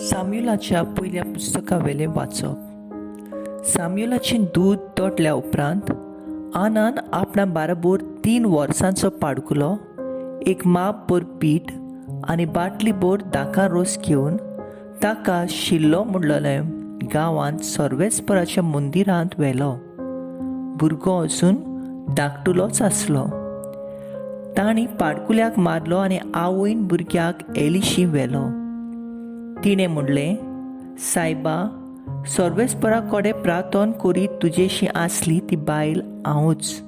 साम्युलाच्या पयल्या पुस्तका वेलें वाचप. साम्युलाचें दूद तोडल्या उपरांत आनान आपणा बाराबोर 3 वर्सांचो पाडकुलो, एक माप भर पीठ आनी बाटली भर दाका रोस घेवन ताका शिल्लो म्हणलेल्या गांवांत सर्वेस्पराच्या मंदिरांत व्हेलो. भुरगो अजून धाकटुलोच आसलो. तांणी पाडकुल्याक मारलो आनी आवयन भुरग्याक एलिशी व्हेलो. तिणें म्हणलें, सायबा, सर्वेस्परा कडेन प्रार्थना करीत तुजेशी आसली ती बायल हांवूच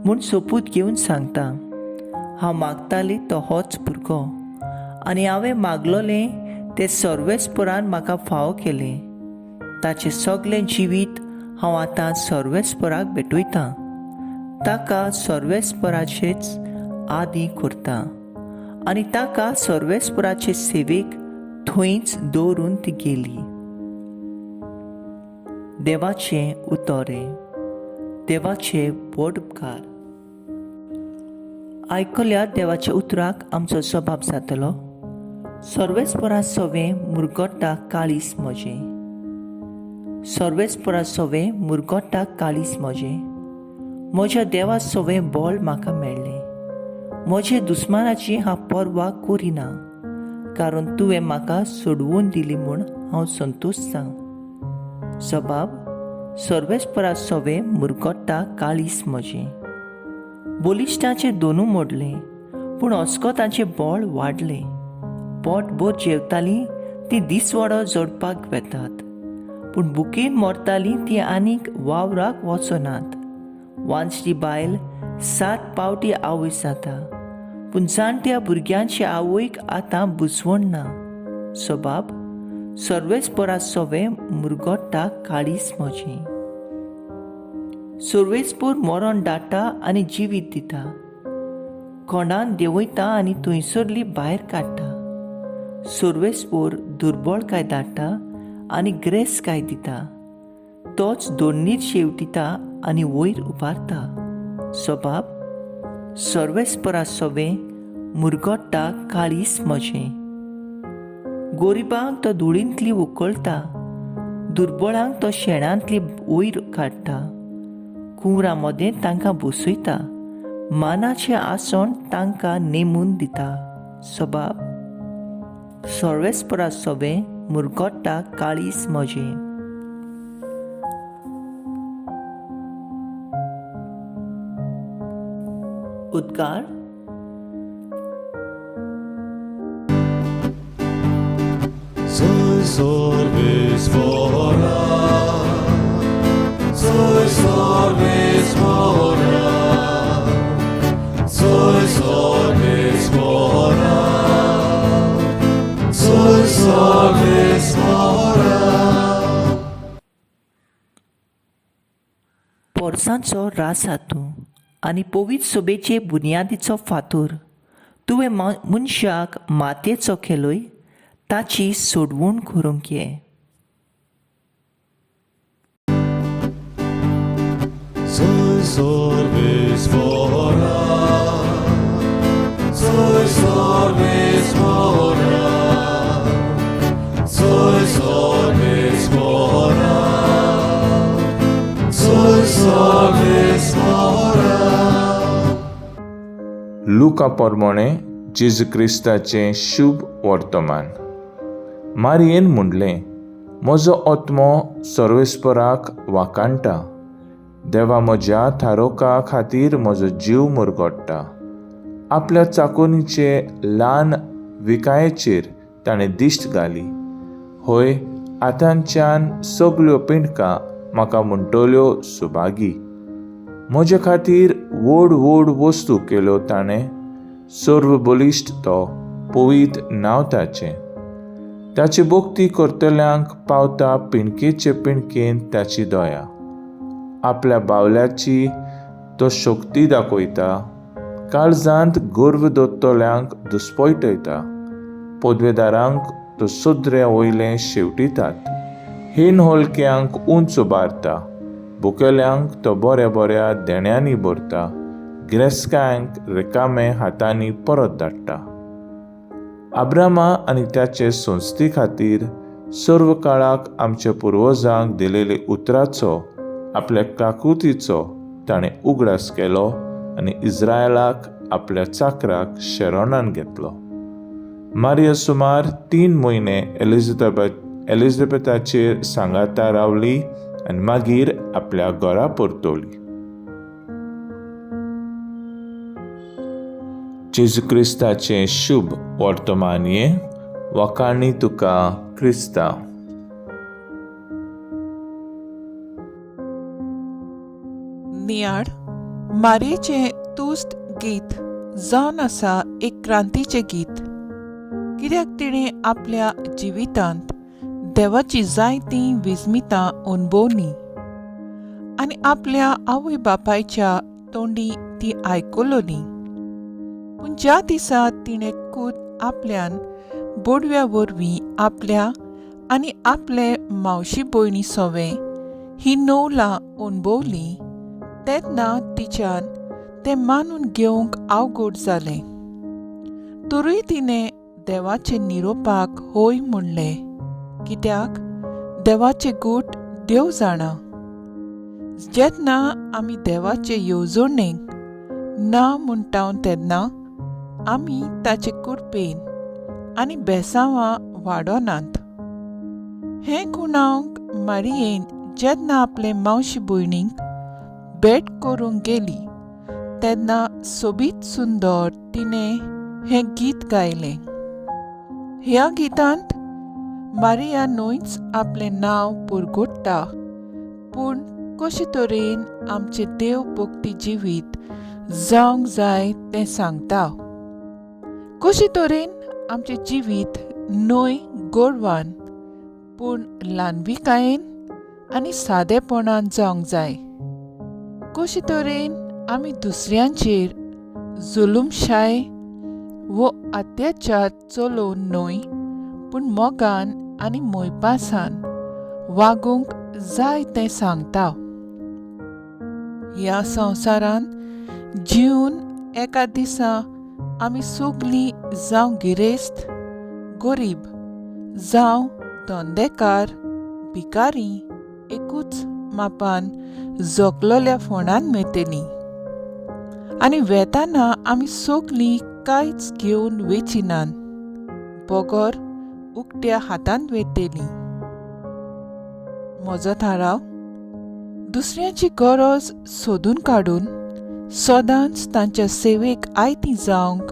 म्हूण सोपूत घेवन सांगता. हांव मागताली तो होच भुरगो आनी हांवें मागलोलें तें सर्वेस्परान म्हाका फावो केलें. ताचें सगळें जिवीत हांव आतां सर्वेस्पराक भेटयतां. ताका सर्वेस्पराचेच आदी करता आनी ताका सर्वेस्पराचे सेवेक थंयच दवरून ती गेली. देवाचें उतरें. देवाचे व्हड उपकार. आयकल्या देवाच्या उतराक आमचो स्वभाव जातलो. सर्वेस्परा सवें मुरगट्टा काळीस म्हजें. सर्वेस्परा सवें मुरगट्टा काळीस म्हजें. म्हज्या देवा सवें बळ म्हाका मेळ्ळें. म्हजे दुस्मानाची हांव पर्वा करिना, कारण तुवें म्हाका सोडवून दिली म्हूण हांव संतोश जावं. सबाब सर्वेस्परा सवें मुरगट्टा काळीस म्हजें. बलिश्टाचें दोनू मोडलें, पूण अस्को तांचें बळ वाडलें. पोटभर जेवतालीं तीं दिसवाडो जोडपाक वेतात, पूण बुकेन मरतालीं तीं आनीक वावराक वचनात. वांचली बायल 7 पावटी आवय जाता, पूण जाणट्या भुरग्यांचे आवयक आतां बुजवण ना. सबाब सर्वेस्परा सवें मुरगट्टा काळीस म्हजें. सर्वेस्पर मरण डाटा आनी जिवीत दिता. कोणान देंवयता आनी थंयसरली भायर काडटा. सर्वेस्पर दुर्बळकाय धाडटा आनी ग्रेसकाय दिता. तोच दोन्नीर शेवटिता आनी वयर उबारता. सबाब सर्वेस्परा सवें मुरगट्टा काळीस म्हजें. गोरिबांक तो धुळींतली उकळटा, दुर्बळांक तो शेणांतली वयर काडटा. कुंवरा मदें तांकां बसयता, मानाचें आसण तांकां नेमून दिता. सबाब सर्वेस्परा सवें मुरगट्टा काळीस म्हजें. उद्गार. Soy Sorvespora, soy Sorvespora, soy Sorvespora, soy Sorvespora. पोरसांचो राजा तूं आनी पवित्र सोबेचे बुन्यादीचो फातोर. तुवें मनशाक मातयेचो केलोय, ताची सोडवण करूंक ये. Soy Sorvespora, soy Sorvespora, soy Sorvespora, soy Sorvespora. लुका प्रमाणे जेजू क्रिस्ताचें शुभ वर्तमान. मारियेन म्हणलें, म्हजो आत्मो सर्वेस्पराक वाखाणटा. देवा म्हज्या थारोका खातीर म्हजो जीव मुरगट्टा. आपल्या चाकोनीचे ल्हान विकायेचेर ताणें दिश्ट घाली. हय, आतांच्यान सगल्यो पिंडकां म्हाका म्हणटल्यो सुभागी. म्हजे खातीर व्हड व्हड वस्तू केल्यो ताणें. सर्व बलिश्ट तो, पवित्र नांव ताचें. ताची भक्ती करतल्यांक पावता पिंडकेचे पिंडकेन ताची दया. आपल्या बावल्याची तो शक्ती दाखयता. काळजांत गर्व दवरतल्यांक दुस्पयटयता. पदवेदारांक तो सदरे वयले शेवटितात. हेन हलक्यांक उंच उबारता. बुकेल्यांक तो बऱ्या बऱ्या देण्यांनी भरता. गिरेस्कांक रिकामे हातांनी परत धाडटा. आब्रामा आनी ताचे संस्थे खातीर सर्व काळाक आमच्या पुर्वजांक दिलेले उतराचो आपल्या काकुतीचो ताणें उगडास केलो आनी इस्रायलाक आपल्या चाकराक शरणान घेतलो. मारिया सुमार 3 म्हयने एलिझाबेथाचेर सांगाता रावली आनी मागीर आपल्या घरा परतवली. जेजू क्रिस्ताचें शुभ वर्तमान हें वाखाणी तुका क्रिस्ता. नियाळ मारयेचें तुस्त गीत जावन आसा एक क्रांतीचें गीत, कित्याक तिणें आपल्या जिवितांत देवाची जायतीं विस्मितां अणभवलीं आनी आपल्या आवय बापायच्या तोंडी ती आयकलोली. पूण ज्या दिसा तिणें खूद आपल्यान बोडव्या वरवीं आपल्या आनी आपले मावशी भयणी सोवें ही नवलां अणभवलीं तेन्ना तिच्यान तें मानून घेवंक अवघड जालें. तरूय तिणें देवाचे निरोपाक होय म्हणलें, कित्याक देवाचें गूट देव जाणा. जेन्ना आमी देवाचे येवजणेक ना म्हणटा तेन्ना आमी ताचे कृपेन आनी बेसांवां वाडोनात. हें खुणावंक मारियेन जेन्ना आपले मावशी भयणीक भेट करूंक गेली तेन्ना सोबीत सुंदर तिणें हें गीत गायलें. ह्या गितांत मारिया न्हयच आपलें नांव पुरगोडटा, पूण कशे तरेन आमचें देव भक्ती जिवीत जावंक जाय तें सांगता. कशे तरेन आमचें जिवीत न्हय गोडवान पूण ल्हानविकायेन आनी सादेपणान जावंक जाय. कशे तरेन आमी दुसऱ्यांचेर जुलूमशाय वो अत्याचार चलोवन न्हय पूण मोगान आनी मोयपासान वागूंक जाय तें सांगता. ह्या संवसारांत जिवन एका दिसा आमी सगलीं जावं गिरेस्त गरीब, जावं धंदेकार भिकारी एकूच मापान जोखलोल्या फोंडान मेळटलीं आनी वेताना आमी सगलीं कांयच घेवन वेचिनात, बगर उकत्या हातांत वेतलीं. म्हजो थाराव दुसऱ्याची गरज सोदून काडून सदांच तांच्या सेवेक आयती जावंक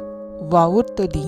वावुरतली.